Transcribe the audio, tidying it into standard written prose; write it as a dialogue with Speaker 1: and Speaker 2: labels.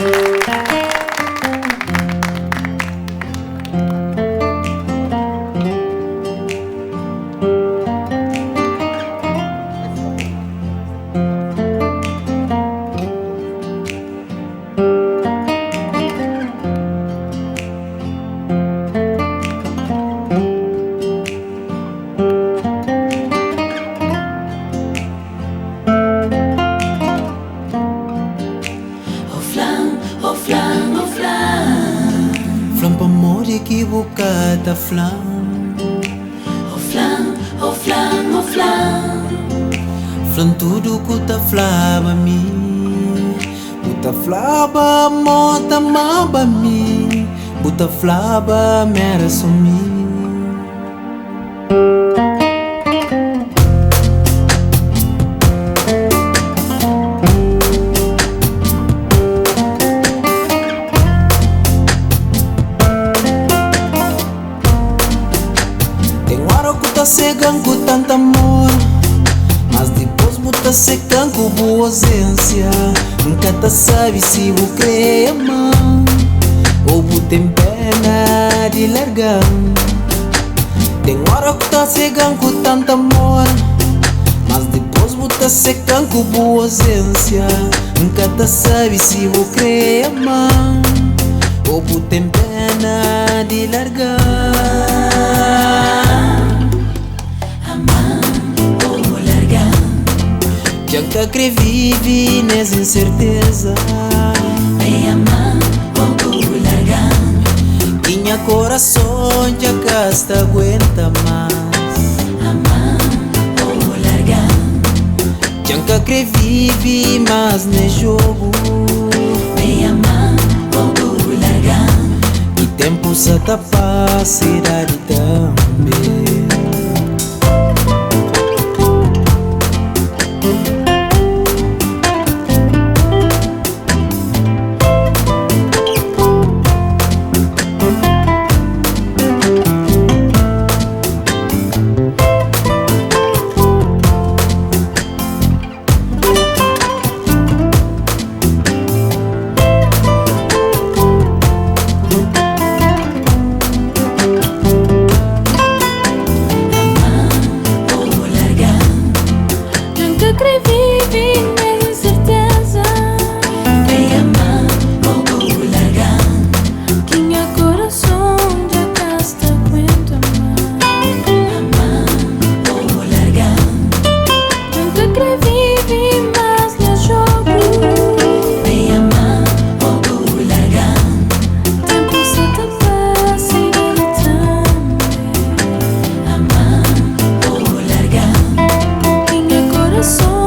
Speaker 1: Oh flan, oh flan, oh flan.
Speaker 2: Flan pamodi ki bu ka ta flan.
Speaker 1: Oh flan, oh flan, oh flan.
Speaker 2: Flan tudu ku ta flaba mi. Bu ta flaba mo ta amaba mi. Bu ta flaba m'era so mi. Tem hora ku ta cegan ku tanta amor, mas depois bu ta secan ku bu ausência. Nunca ta sabe se bu crê amar ou bu tem pena de largar. Tem hora ku ta cegan ku tanta amor, mas depois bu ta secan ku bu ausência. Nunca ta sabe se bu crê amar ou bu tem pena de largar.
Speaker 1: Amar ou largar.
Speaker 2: Já nunca crê vive nessa incerteza.
Speaker 1: Bem amar ou largar.
Speaker 2: Minha coração já gasta aguenta mais.
Speaker 1: Amar ou largar.
Speaker 2: Já nunca crê vive mais nesse jogo.
Speaker 1: Bem amar ou largar.
Speaker 2: Que tempo se tapa cidade também.
Speaker 1: Amar ou largar.
Speaker 3: Nunca crê vive nessa incerteza.
Speaker 1: Bem amar ou largar.
Speaker 3: Que minha coração já gasta aguenta mais.
Speaker 1: Amar ou largar.
Speaker 3: Nunca crê vive mais nesse jogo.
Speaker 1: Bem amar ou largar.
Speaker 3: Tempo se te passa e ele também.
Speaker 1: Amar ou largar.
Speaker 3: Minha coração.